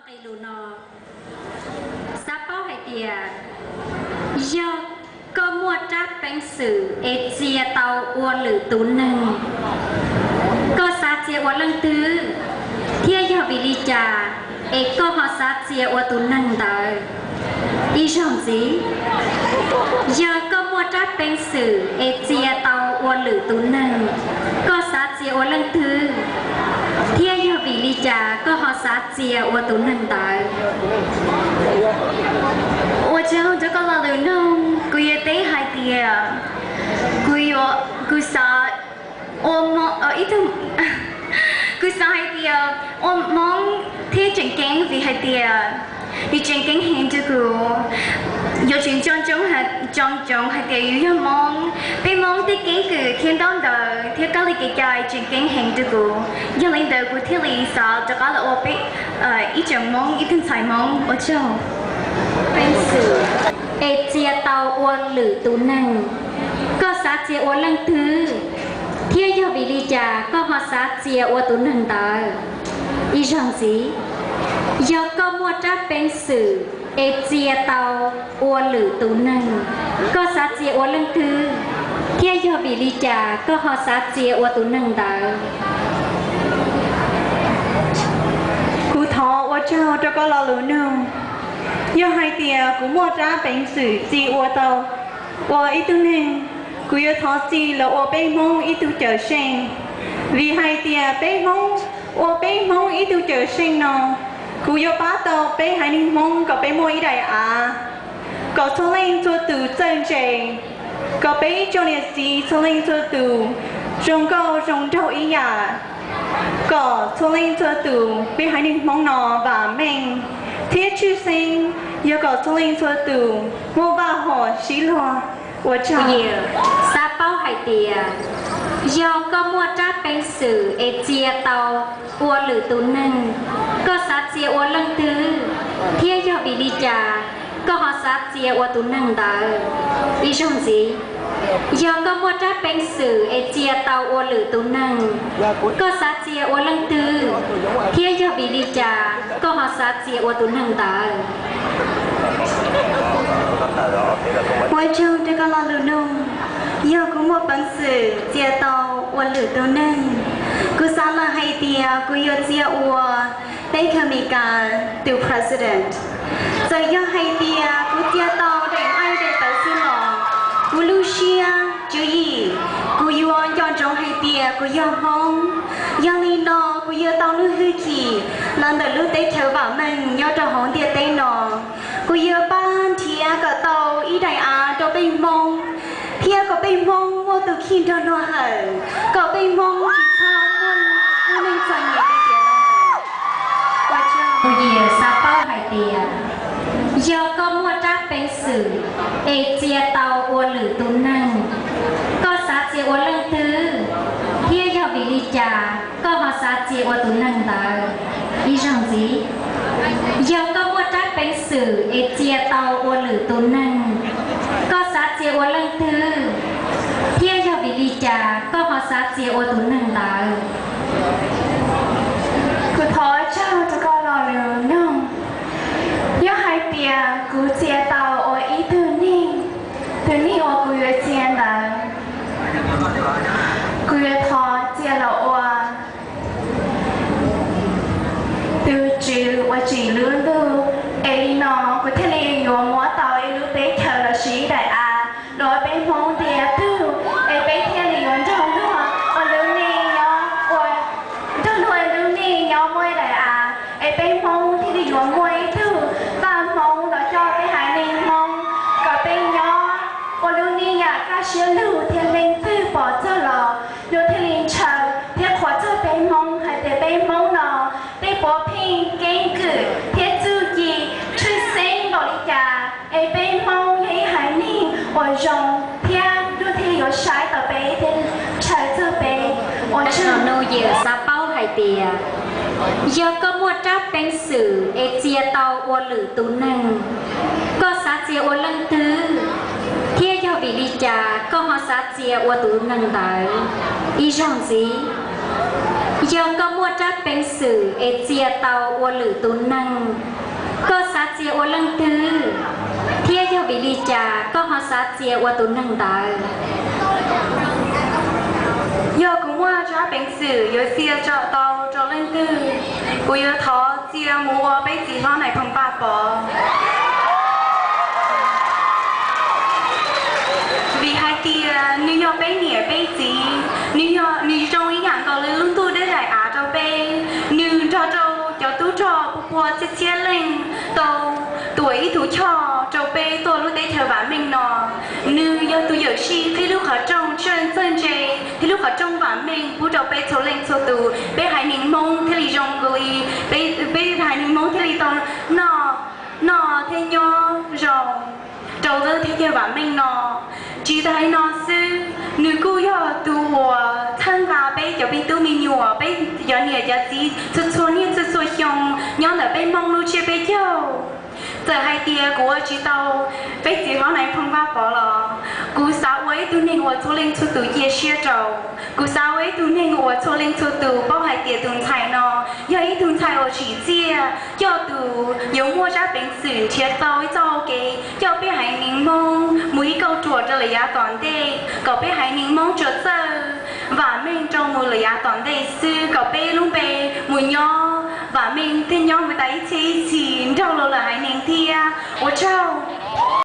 Nqe lus no, xav paub hais tias yog koj muaj rab peev xwm es txia tau ua lwm tus neeg, koj xav txia ua leej twg, thiab yog vim li cas es koj ho xav txia ua tus neeg ntawd? Ib zaug ntxiv, yog koj muaj rab peev xwm es txia tau ua lwm tus neeg, koj xav txia ua leej twg, thiab yog vim li cas koj ho xav txia ua tus neeg ntawd? Ua tsaug rau koj lo lus nug, kuv yuav teb hais tias kuv yuav, kuv xav ua Hmoob, ib tug, kuv xav hais tias ua Hmoob thiab tseem ceeb vim hais tias nws tseem ceeb heev rau kuv. Yuav tsum nco ntsoov, nco ntsoov hais tias yus yog Hmoob, peb Hmoob tej keeb kwm thiab ntaub ntawv thiab kab li kev cai tseem ceeb heev rau kuv. Yog li ntawd kuv thiaj li xav rov qab los ua peb ib tsoom Hmoob, ib tug ntxhais Hmoob. Ua tsaug. Peev xwm es txia tau ua lwm tus neeg, koj xav txia ua leej twg, thiab yog vim li cas koj ho xav txia ua tus neeg ntawd? Ib zaug ntxiv, yog koj muaj rab peev xwm es txia tau ua lwm tus neeg, koj xav txia ua leej twg, thiab yog vim li cas koj ho xav txia ua tus neeg ntawd? Kuv thov ua tsaug rau koj lo lus nug. Yog hais tias kuv muaj rab peev xwm txia ua tau ua ib tug neeg, kuv yuav thov txia los ua peb Hmoob ib tug cawm seej. Vim hais tias peb Hmoob, ua peb Hmoob ib tug cawm seej no, kuv yuav pab tau peb haiv neeg Hmoob kom peb muaj ib daim av, kom txhua leej txhua tus txawj ntse, kom peb ib tsoom niam txiv txhua leej txhua tus zoo nkauj zoo nraug ib yam, kom txhua leej txhua tus peb haiv neeg Hmoob no vam meej thiab tshwj xeeb, yog kom txhua leej txhua tus muaj vaj huam sib luag. Ua tsaug. Xav paub hais tias yog koj muaj rab peev xwm es txia tau ua lwm tus neeg, koj xav txia ua leej twg, thiab yog vim li cas koj ho xav txia ua tus neeg ntawd? Ib zaug ntxiv, yog koj muaj rab peev xwm es txia tau ua lwm tus neeg, koj xav txia ua leej twg, thiab yog vim li cas koj ho xav txia ua tus neeg ntawd? Ua tsaug rau koj lo lus nug. Yog kuv muaj peev xwm txia tau ua lwm tus neeg, kuv xav lawm hais tias kuv yuav txia ua peb Kawg Meskas tus president. Txawm yog hais tias kuv txia tau daim nqaij daim tawv xwb los kuv lub siab tswv yim, kuv yuav nco ntsoov hais tias kuv yog Hmoob. Yog li no kuv yuav tau lub hwj chim los ntawm lub teb chaws vam meej nyob rau hauv ntiaj teb no. Kuv yuav pab nrhiav kom tau ib daim av rau peb Hmoob, thiab kom peb Hmoob muaj tus kheej nrog luag hawm, kom peb Hmoob tsis txhob muaj lub neej txom nyem li tiam no. Ua tsaug. Kuv yeej xav paub hais tias yog koj muaj rab peev xwm es txia tau ua lwm tus neeg, koj xav txia ua leej twg, thiab yog vim li cas koj ho xav txia ua tus neeg ntawd? Ib zaug ntxiv, yog koj muaj rab peev xwm es txia tau ua lwm tus neeg, koj xav txia ua leej twg, thiab yog vim li cas koj ho xav txia ua tus neeg ntawd? Kuv thov tsaug rau koj lo lus nug. Yog hais tias kuv txia tau ua ib tug neeg, tus neeg uas kuv yuav txia ntawd, kuv yuav thov txia los ua tus tswv uas tsim lub ntuj, es li no kuv thiaj li yuav muab tau ib lub teb chaws los sis ib daim av los peb Hmoob ntiag tug, es peb thiaj li yuav nrog luag ua lub neej nyob, ua nrog luag lub neej nyob muaj ib daim av, es peb Hmoob thiaj li yuav muaj ib tug vaj Hmoob los coj peb haiv neeg Hmoob kom peb nyob ua lub neej yam kaj siab lug thiab leej twg pom txog los luag thiaj li ntshaw thiab qhuas txog peb Hmoob hais tias peb Hmoob no tej puav pheej keeb kwm thiab txuj ci tshwj xeeb npaum li cas, es peb Hmoob yog ib haiv neeg uas zoo thiab luag thiaj yuav saib tau peb thiab ntshaw txog peb. Ua tsaug. Nub yawm xav paub hais tias yog koj muaj rab peev xwm es txia tau ua lwm tus neeg, koj xav txia ua leej twg, thiab yog vim li cas koj ho xav txia ua tus neeg ntawd? Ib zaug ntxiv, Yog koj muaj rab peev xwm es txia tau ua lwm tus neeg, koj xav txia ua leej twg, thiab yog vim li cas koj ho xav txia ua tus neeg ntawd? Yog kuv muaj rab peev xwm yuav txia tau rau leej twg, kuv yuav thov txia mus ua peb txiv hlob Nais Phoo Paj Pov. Vim hais tias nws yog peb niam peb txiv, nws yog, nws zoo ib yam nkaus li lub ntuj deb daim av rau peb. Nws nrog rau cov tub rog pua pua txhiab txhiab leej tau tuam ib tug choj rau peb tuaj lub teb chaws vam meej no. Nws yog tus yawm sij qhib lub qhov rooj txawj ntse thiab lub qhov rooj vam meej pub rau peb txhua leej txhua tus. Peb haiv neeg Hmoob thiaj li zoo nkaus li, peb haiv neeg Hmoob thiaj li tau noj, noj thiab nyob zoo rau lub teb chaws vam meej no. Tsis tas li no xwb, nws kuj yog tus uas txhawb nqa peb cov me tub me nyuam, peb cov niam cov txiv txhua txhua niaj txhua txhua xyoo nyob ntawm peb Hmoob lub tsiab peb caug. Txawm hais tias kuv ua tsis tau peb txiv hlob Nais Phoo Paj Pov los kuv xav ua ib tug neeg uas txhua leej txhua tus cia siab rau. Kuv xav ua ib tug neeg uas txhua leej txhua tus paub hais tias tus ntxhais no yog ib tug ntxhais uas tsim txiaj, coj tus yuav muaj rab peev xwm nrhiav tau ib txoj hau kev coj peb haiv neeg Hmoob mus ib kauj ruam rau lawm yav tom ntej, kom peb haiv neeg Hmoob tsuas txawj vam meej rau mus lawm yav tom ntej xwb, kom peb lub npe mus nyob vam meej thiab nyob mus tas ib txhiab ib txhis nrog luag lwm haiv neeg thiab. Ua tsaug.